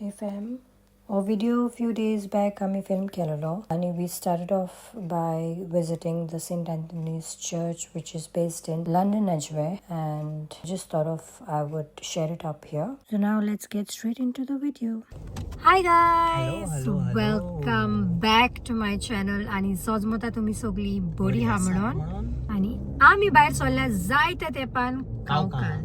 Hey fam, हो video few days back आमी film केलेलो आनी we started off by visiting the Saint Anthony's Church which is based in London Edgware and just thought of I would share it up here. So now let's get straight into the video. Hi guys, Hello, hello, hello. Welcome back to my channel. आनी सोजमता तुमी सगळी बरी आहा म्हणून आनी आमी भायर सरल्या जायत्या तेंपान कावकान.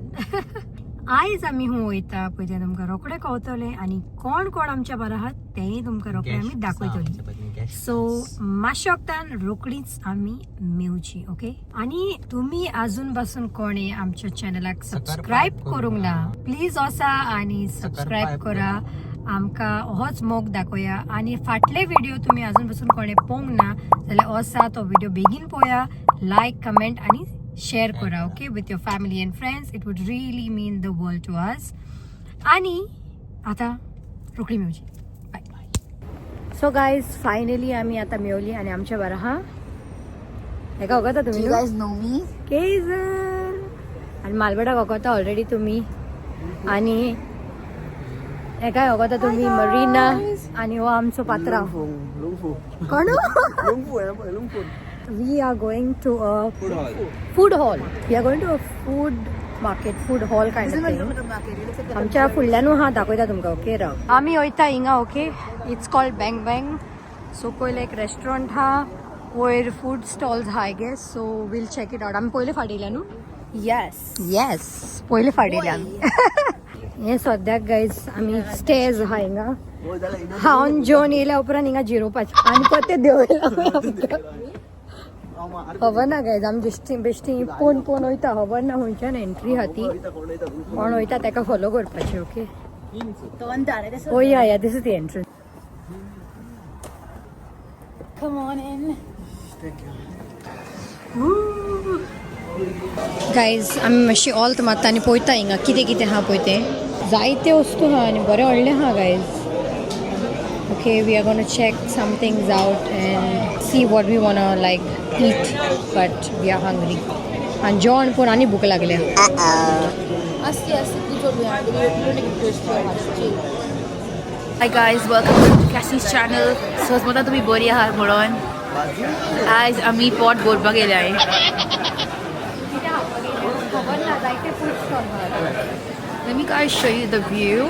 आयज आमी हूं वयता पळय तें तुमकां रोखडें कळतलें आनी कोण कोण आमच्या बरो आहात तेंय तुमकां रोखडें आमी दाखयतली. सो मातशें वखदान रोकडीच आमी मेवची. ओके, आनी तुमी अजून पासून कोणे आमच्या चॅनलाक सबस्क्रायब करूंक ना, प्लीज वसा आनी सबस्क्रायब करा. आमकां होच मोग दाखोवया. आनी फाटले व्हिडिओ तुमी अजून पासून कोणे पळोवंक ना जाल्यार वसा तो व्हिडिओ बेगीन पळया, लायक, कमेंट आनी शेअर करा. Okay, with your family and friends. It would really mean the world to us. आनी आतां रोखडी मेवची. बाय. सो गायज, फायनली आमी आतां मेवली आनी आमच्या बरा हा हेका वगता तुमी You guys know me? Kesar आनी मालवडाक वगता ऑलरेडी तुमी. आनी हेकाय वगता तुमी मरीना. आनी हो आमचो पात्रांव कोण. We are going to a food hall. We are going to a food market, food hall kind of thing. आमच्या फुडल्यानू हा दाखयता तुमकां. ओके, राव, आमी वयता हिंगा. Okay, it's called Bang Bang. So पयलें एक रेस्टॉरंट हा, वयर फूड स्टॉल्स हा I guess. So we'll check it out. आमी पयले फाटी येयल्या न्हू? Yes. Yes, पयले फाटी येयल्या आमी. हे सद्याक गायज आमी स्टेज आहा हिंगा. हांव जेवन येयल्या उपरांत हिंगा जिरोवपाचें आनी परते देंवयला. खबर ना गायज, आमी बेश्टी बेश्टी पोवन पोवन वयता. खबर ना खंयच्यान एंट्री आहा ती. कोण वयता ताका फॉलो करपाचें. Okay. Oh yeah, yeah, this is the entrance. Come on in. Guys, आमी मातशी ऑल्त मारता आनी पळयता हिंगा कितें कितें आहा पळय तें. जायते वस्तू आहा आनी बरें व्हडलें आहा guys. Okay, we are gonna check some things out and see what we wanna like eat, but we are hungry आनी जेवण पळोवन आनी भूक लागल्या. Asti asti तुझो. Hi guys, welcome back to Cassie's channel. सोजमता तुम्ही बरी आहात म्हणून. आज आम्ही पोट भरपाक गेले. खबर ना, जायते food stall. Let me guys show you the view.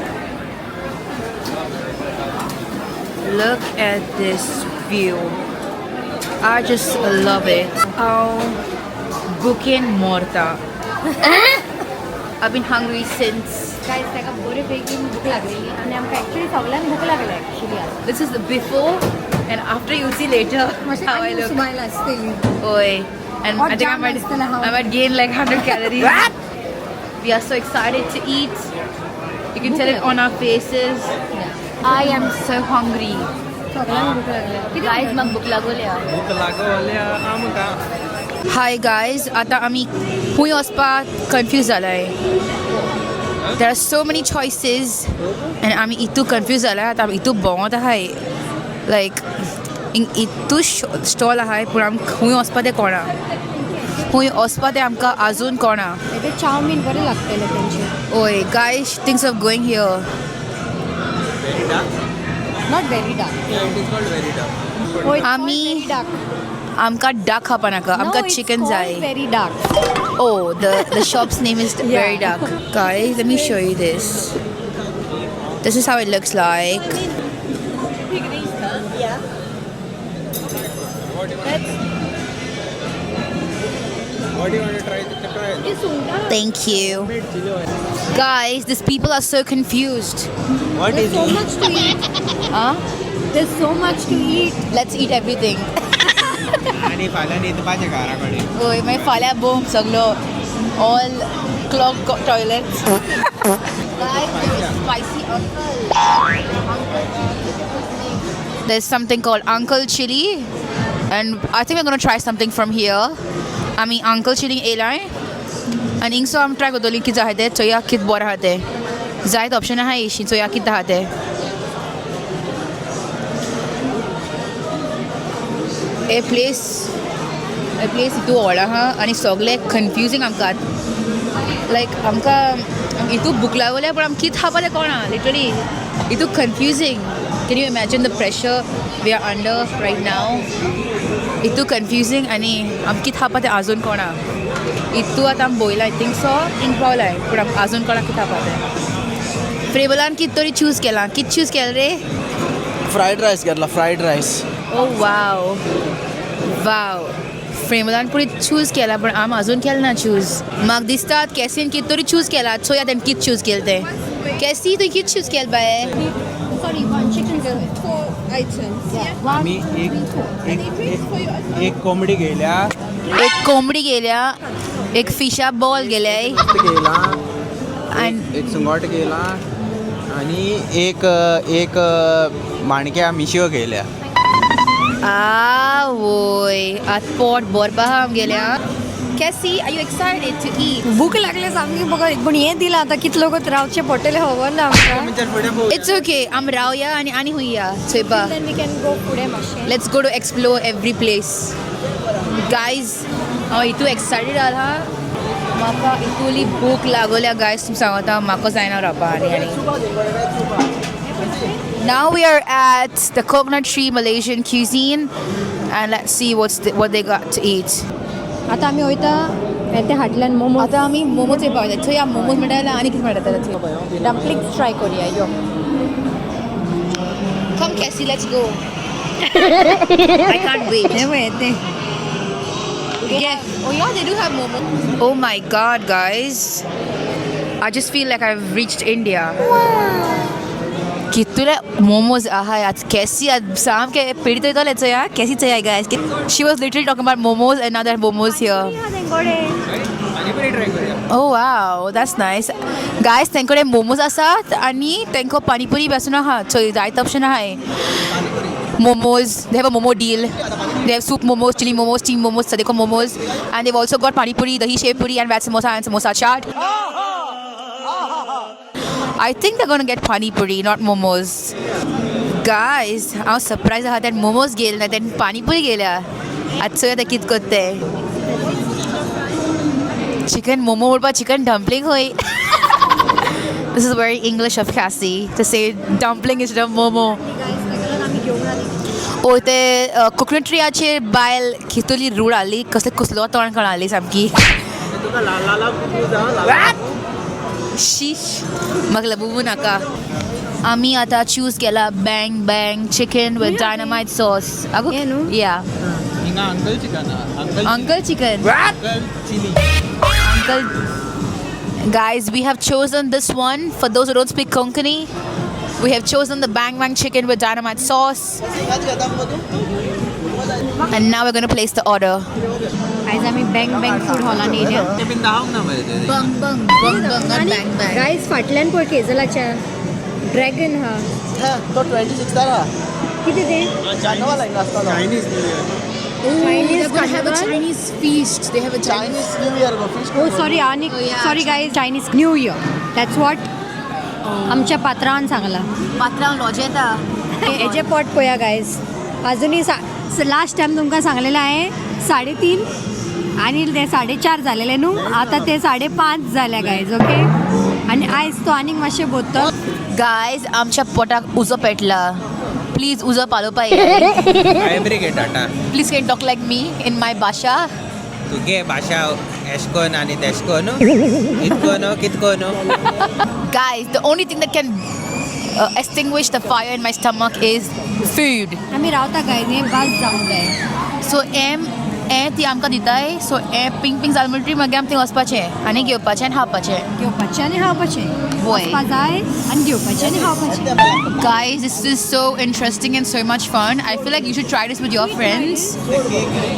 Look at this view. I just love it. Oh, भुकेन मोरता. I've been hungry since. Guys, ताका बरे बेगीन भूक लागलेली आनी आमकां एक्चुअली सगळ्यांक भूक लागल्या एक्चुअली आज. This is the before and after. You see later how I look. Smile आसतली. Oi. And Or I think I jam might, आसतलें हांव. I might gain like 100 calories. We are so excited to eat. You can tell it on our faces. I am so hungry. सगळ्यांक भूक लागल्या. Guys, म्हाका भूक लागोल्या. भूक लागोल्या आमकां. Hi guys, आता आमी खूंय वचपाक कन्फ्यूज जालाय. There are so many choices and आमी इतू कन्फ्यूज जालाय. आतां आमी इतू भोंवत आहाय, लायक इतू स्टॉल आहाय, पूण आमकां खूंय वचपा तें कोणा, खूंय वचपा तें आमकां आजून कोणा. ते चावमीन बरें लागतलें तेंचे. ओय guys, thinks of going here. Very dark. Not very dark. Yeah, it is called very dark. आमी- आमकां डक खावपा नाका, आमकां चिकन जाय. Very dark. Oh, the shop's name is Yeah. Very Dark. Guys, let me show you this. This is how it looks like. What do you want to try? Try. Thank you. Made chili oil. Guys, these people are so confused. What is So it? much to eat. Huh? There's so much to eat. Let's eat everything. आणि फाल्यां न्हिदपाचें घरा कडेन. ओय, मागीर फाल्यां बोम सगलो all clog toilets. Guys, there is spicy uncle. There's something called Uncle Chili, and I think we're gonna try something from here. आमी Uncle Chili येयलाय आनी हिंगसो आमी ट्राय करतली कितें आहा तें. चोया कितें बरें आहा तें. जायते ऑप्शन आहा एशी, चोया कितें आहा तें. हे प्लेस, हे प्लेस इतू व्हड आहा आनी सगळें कन्फ्युजींग आमकां. लायक आमकां इतू भूक लागल्या, पूण आमकां कितें खावपा तें कोणा literally. इतू confusing. Can you imagine the pressure we are under right now? इतू कन्फ्युजींग आनी आम कितें खावपा तें आजून कोणा इतू आतां आम बोयला I think so थिंग पावलाय, पूण आम आजून कोणा कितें खावपा तें. फ्रेबलान कितें तरी चूज केलां. कितें चूज केलें रे? फ्रायड रायस घेतला, फ्रायड रायस. ओ वाव वाव, फ्रेमलान पुरी चूज केला, पण आम अजून केलं ना चूज. म्हाका दिसता कॅसीन कितें तरी चूज केला. चोया तेणें कितें चूज केलें तें. कॅसी, तुवें कितें चूज केलें बाये? Sorry, one chicken. Four items. Yeah. आमी एक एक एक कोंबडी घेयल्या. एक कोंबडी गेल्या, एक फिशा बॉल गेल्या. घेयला. आनी एक सुंगट घेयला आनी एक एक माणक्या मिशयो घेयल्या. आवोय, आत पोट भरपा आहा आमगेल्या. Cassie, are you excited to eat? भूक लागली सामकी बघा, पण हे दिला आता कितलो लोक रावचे पडटले खबर ना आमकां. फुडें पळोवया. It's okay, आम रावया आनी आनी हुया चोयपा. Then we can go फुडें मातशें. Let's go to explore every place. Guys, हांव इतू एक्सायटेड आहा. म्हाका इतुली भूक लागोल्या गायज, तुमकां सांगता, म्हाका जायना रावपा आनी आनी. Now we are at the Coconut Tree Malaysian Cuisine and let's see what they got to eat. आता आमी वयता ते हाटल्यान मोमोज. आतां आमी मोमोज चोयपा वयता. चोया मोमोज म्हणटा जाल्यार आनी कितें म्हणटा थंय. डम्पलिंग्स ट्राय करूया यो. Come Cassie, let's go. I can't wait. हे पळय ते. Yeah. Oh yeah, they do have momo. Oh my God, guys. I just feel like I've reached India. कितले मोमोज आहाय आज. कैसी आज सामके पिडित वयतले चोया. कैसी चोया guys. She was literally talking about momos and now there are momos here. Panipuri try करूया. Oh wow, that's nice. Guys, तेंकडे momos आसात आनी तेंको पानीपुरी बी आसून आहा. चोय जायते ऑप्शन आहाय. Momos, they have a momo deal. They have soup momos, chili momos, steam momos, sadeko momos, and they've also got pani puri, dahi shev puri, and veg samosa and samosa chaat. I think they're gonna get pani puri, not momos. Guys, हांव surprise आहा तेणें मोमोज घेयले ना, तेणें पानी पुरी घेयल्या. आतां चोया तें कितें करता तें. चिकन मोमो म्हणपा चिकन डम्पलींग खंय. This is very English of Cassie to say dumpling instead of momo. ओ ते कोकोनट ट्रियाचेर बायल कितली रूड आहली, कसले कसलो तोंड काडली सामकी. तुका लाला लाला. शीश, म्हाका लबुबू नाका. आमी आतां चूज केला bang bang chicken with dynamite sauce. आगो हें न्हू? या. हिंगा uncle chicken, uncle. Uncle chicken. Uncle chilli. Uncle. Guys, we have chosen this one. For those who don't speak Konkani, we have chosen the bang bang chicken with dynamite sauce, and now we're going to place the order. आयज आमी bang bang food हॉलान येयल्या. ते बीन दाखोवंक ना मरे ते. Bang bang bang bang, not bang bang. Guys, फाटल्यान पळय केजलाच्या ड्रॅगन हा. तो 26 आहा. कितें तें? कार्नवाल हांगा आसतलो. Chinese new year. Oh, they're gonna have a Carnival? Chinese feast. They have a Chinese. Chinese new year go fish. Oh sorry, आनी Oh, yeah. Sorry guys, Chinese new year, that's what आमच्या पात्रान सांगला. पात्रांव lodge येता. हेजे पोट पळया guys, अजुनूय last time तुमकां सांगलेलें हांवें 3:30 आनी ते 4:30 जालेले न्हू, आतां ते 5:30 जाल्या गायज. ओके, आनी आयज तो आनीक मातशें बोत्तो. गायज, आमच्या पोटाक उजो पेटला. प्लीज उजो पालोवपा. फायर ब्रिगेड हाडटा. Please can talk like me in my भाशा. तुगे भाशा एशकोन आनी तेशकोन इतको न्हू कितको न्हू. Guys, the only thing that can extinguish the fire in my stomach is food. आमी रावता गायज, हें बास जावंक जाय. सो एम हें ती आमकां दिताय. सो हें पिंक पिंक जालें म्हणटकीर मागीर आमी थंय वचपाचें आनी घेवपाचें आनी खावपाचें. घेवपाचें आनी खावपाचें. वय. वचपा जाय आनी घेवपाचें आनी खावपाचें. Guys, this is so interesting and so much fun. I feel like you should try this with your friends.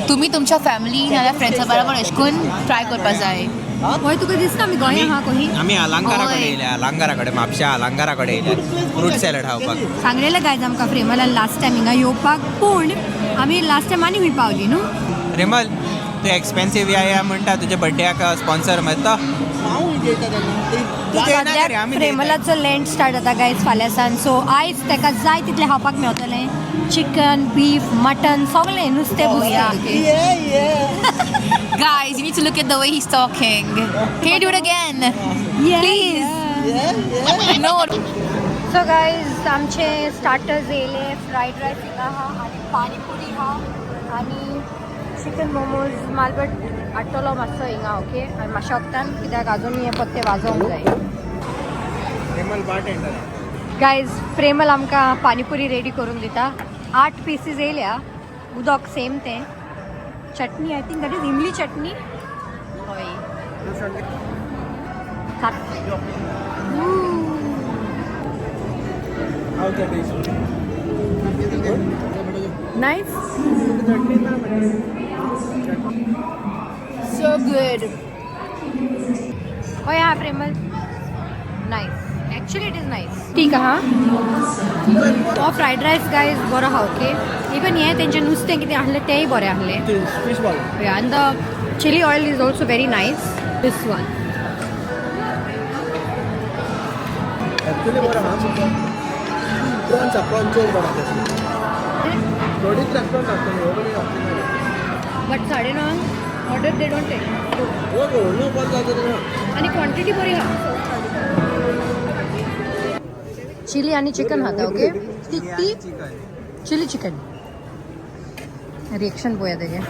तुम्ही तुमच्या फॅमिली नाल्यार फ्रेंड्सा बरोबर अशें करून ट्राय करपा जाय. हय, तुका दिसता आमी गोंया आहा खंय. आमी अलंकारा हय. कडेन येयल्या, अलंकारा कडेन, म्हापश्या अलंकारा कडेन येयल्या फ्रूट सॅलड खावपाक. सांगलेलें गायज आमकां फ्रेमलान लास्ट टायम हिंगा येवपाक, पूण आमी लास्ट टायम आनी खंय पावली न्हू. रेमल, तूं एक्सपेन्सीव या या म्हणटा, तुज्या बड्डेक स्पॉन्सर मरे तो. हांव जेयता तेन्ना. तूं जेयना रे, सद्याक आमी जेयता. फ्रेमलाचो लेंट स्टार्ट जाता गायज फाल्यां सान. सो आयज ताका जाय तितलें खावपाक मेवतलें, चिकन, बीफ, मटन, सगळें नुस्तें बुस्तें. Yeah. Guys, you need to look at the way he's talking. Can you do it again? Yeah, Please. yeah. Yeah. No. So guys, आमचे स्टार्टर्स येयले. फ्रायड रायस हिंगा आहा आनी पाणीपुरी आहा आनी चिकन मोमोज. मालभट हाडटलो मातसो हिंगा. ओके, आनी मातशें वखदान कित्याक अजून हे पत्ते वाजोवंक जाय. गायज, प्रेमल आमकां पाणीपुरी रेडी करून दिता. आठ पिसीस येयल्या. उदक सेम तें. चटणी, I think that is इमली चटणी. हय. सात. How's the taste? Nice. So good. Oh yeah, Premal. Nice. Actually, it is nice. ठीक आहा. हो फ्रायड रायस गायज बरो आहा. ओके, इवन हें तेंचें नुस्तें कितें आहलें तेंय बरें आहलें. Fish ball. And the chili oil is also very nice. This one. Actually बरं हा. प्रॉन्स, प्रॉन्स चड बरो आसा. थोडीच रेस्टॉरंट आसता न्हू बरी. But 9:30 order they don't take. हो, व्हडलो बंद जाता तेन्ना. आनी क्वॉन्टिटी बरी आहा. चिली आनी चिकन खाता. ओके, ती ती चिली चिकन. रिएक्शन पळोवया तेजें.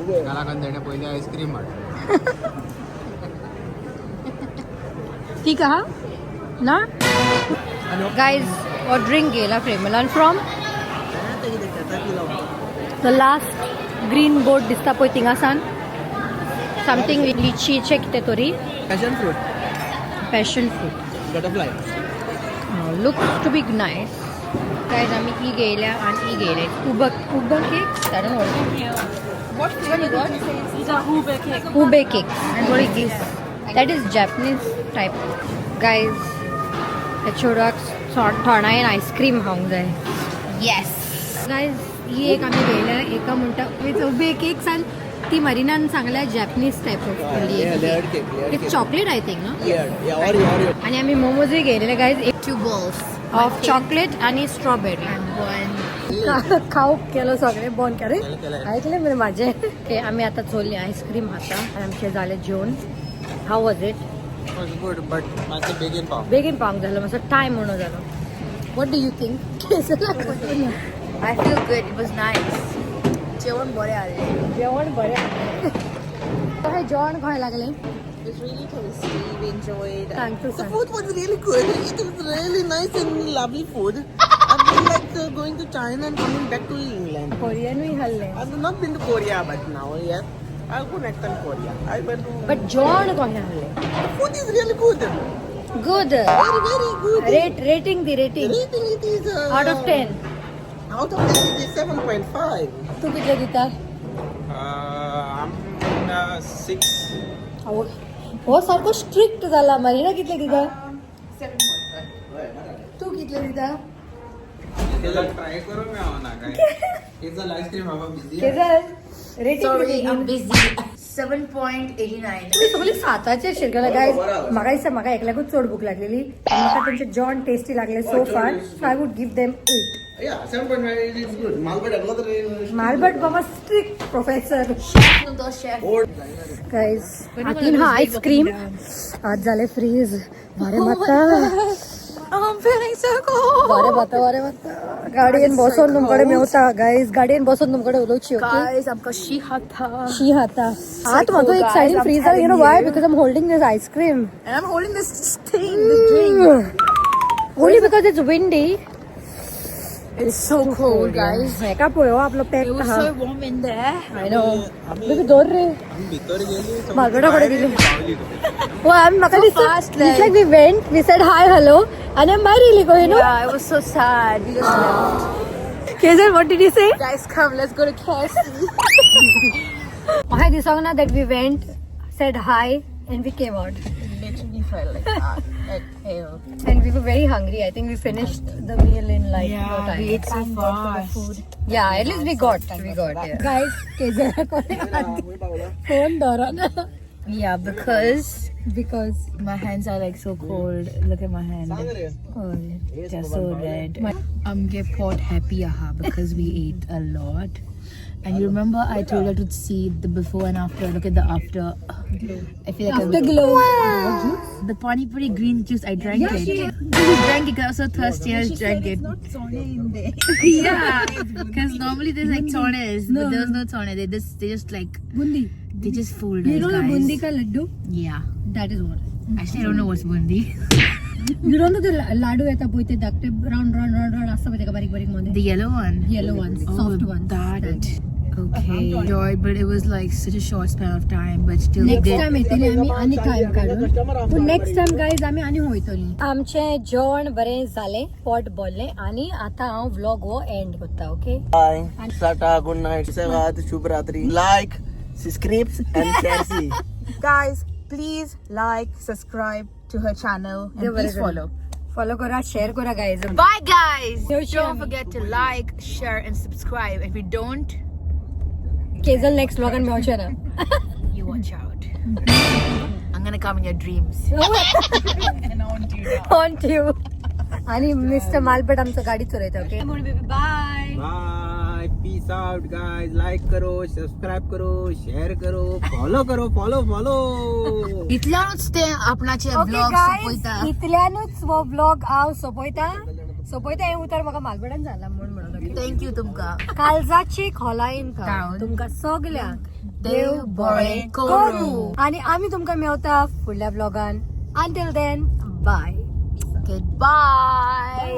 कलाकान तेणें पयलीं आयस्क्रीम हाडली. ठीक आहा ना गायज? हो drink घेयला प्रेमलान from the last green board दिसता पळय थिंगासान. समथींग लिचीचें कितें तरी. Passion fruit. Passion fruit. Butterfly. Looks to be nice, guys. आमी ई घेयल्या आनी E घेयले ube ube cake. I don't know. What flavor did you say? These are ube cake. Ube cake. And what is this? That is Japanese type. Guys, ह्या चेडवाक थोणायेन ice cream खावंक जाय. Yes. Guys, ही एक आमी घेयल्या. एका म्हणटा with उबे cakes आनी ती मरिनान सांगल्या Japanese type of. Layered cake, layered it's cake. Chocolate, I think, no? Layered. Yeah, Oreo, Oreo. आनी आमी मोमोजूय घेयलेले guys. Two balls. Of chocolate आनी स्ट्रॉबेरी. And one. खावप केलो सगळें बंद केलें. केलें, केलें. ऐकलें मरे म्हाजें. ओके, आमी आतां चोरली आयस्क्रीम खाता आनी आमचें जालें जेवण. How was it? Was good, but मातशें बेगीन पाव. बेगीन पावंक जालो, मातसो टायम म्हणून जालो. What do you think? I feel good. It was nice. जेवण बरें आसलें. जेवण बरें. हय, जेवण खंय लागलें? It was really tasty. We enjoyed. Thank you, The sir. Food was really good. It was really nice and lovely food. I've been like going to China and coming back to England. कोरियनूय खाल्लें. I've not been to Korea, but now yes, I'll go next time Korea. I went to. But जेवण कशें आहलें? The food is really good. Good. Very very good. Rating the rating. Rating it is out of 10. Out of 10 it is 7.5. तूं कितले दिता? 6. हो, सारको strict जाला. Marina कितले दिता? तूं कितले दिता? ट्राय करून मेळना काय. केजल आयस्क्रीम बाबा busy. Kezal, rating? Sorry, I'm busy. 7.89. तुम्ही सगळी साताचेर शिरकला. गायज, म्हाका दिसता म्हाका एकल्याकूच चड भूक लागलेली आनी म्हाका तेंचे जेवण टेस्टी लागले so far, so I would give them 8. Yeah, 7.5 is good. Malbat another. मालभट बाबा strict professor. The chef. Old. Guys, हातीन हा आयस्क्रीम आज जाले फ्रीज. वारे माता. I'm feeling so cold. वारे माता, वारे माता. गाडयेन बसोन तुमकडे मेवता. गायज, गाडयेन बसोन तुमकडे उलोवची. ओके. Guys, आमकां शी खाता. शी खाता आत म्हाजो एक guys, सायडीन I'm fridge. You know telling why? You. Because I am holding this ice cream. And I'm holding this thing, this drink. Only because it's windy. It's so cold, guys. हेका पळय हो, आपलो pack. It was so warm in there. I know. Baby, दवर रे. आमी भितर गेली. मालवणा कडेन गेली. पावली तुका. हो, आमी म्हाका So दिसता fast, like- it's like we went, we said hi, hello आनी आमी भायर येयली खंय न्हू. Yeah, it was so sad. We just left. Kezal, what did you say? Guys, come, let's go to KFC. म्हाका दिसोंक ना that we went, said hi and we came out. Literally felt like that. Like, ew. And we were very hungry. I think we finished the meal in like no time. We ate so fast. Yeah, at least we got. We got. Yeah. Guys, Kezal phone दवरना. Yeah, because Because my hands are like so cold. Look at my hand. They're so red. I'm get pot happy aha because we ate a lot. And you remember I told her to see the before and after. Look at the after. I feel like After glow. The pani puri green juice, I drank it. I just drank it because I was so thirsty. I just drank it. Not chone in there. Yeah, because normally there's like chones, but there was no chone. They just like Bundi. They just fooled You us, know the guys. Bundi ka laddu? Yeah. That is what. Actually, I don't know what's bundi. You don't know the लाडू येता पळय ते धाकटे round round round round आसता पळय तेका बारीक बारीक मध्ये. The yellow one. Yellow ones, Oh, soft ones. That. Okay. Enjoyed, but it was like such a short span of time. But still, we next did. Time येतली आमी आनी time काडून, पूण नेक्स्ट टायम गायज आमी आनी वयतली. आमचें जेवण बरें जालें, पोट भरलें आनी आतां हांव व्लॉग हो एंड करता. Okay, bye, tata, good night, सेवाद, शुभ रात्री. Like, subscribe and share. Guys, please like, subscribe to her channel and please follow. Follow करा, शेअर करा guys. Bye, guys. Yoshi, Don't forget to like, share, and subscribe. If you don't, Kejal next व्लॉगान मेवचें ना. You watch out. I'm gonna come in your dreams. On you. आणि mister मालपेट आमचं गाडी चलयता. Okay, bye. Bye, peace out guys. Like करो, subscribe करो, share करो, follow करो, follow follow. इतल्यानूच ते आपणाचे ओके ब्लॉग गायज, सोपयता. इतल्यानूच हो ब्लॉग हांव सोंपयता. सोंपयता हें उतर म्हाका मालपेटान जाला म्हूण म्हणून. Thank you तुमका. काळजाची खोलायेन जावन तुमकां सगल्यांक देव बरें करूं. आनी आमी तुमकां मेवता फुडल्या ब्लॉगान. Until then, bye. Goodbye.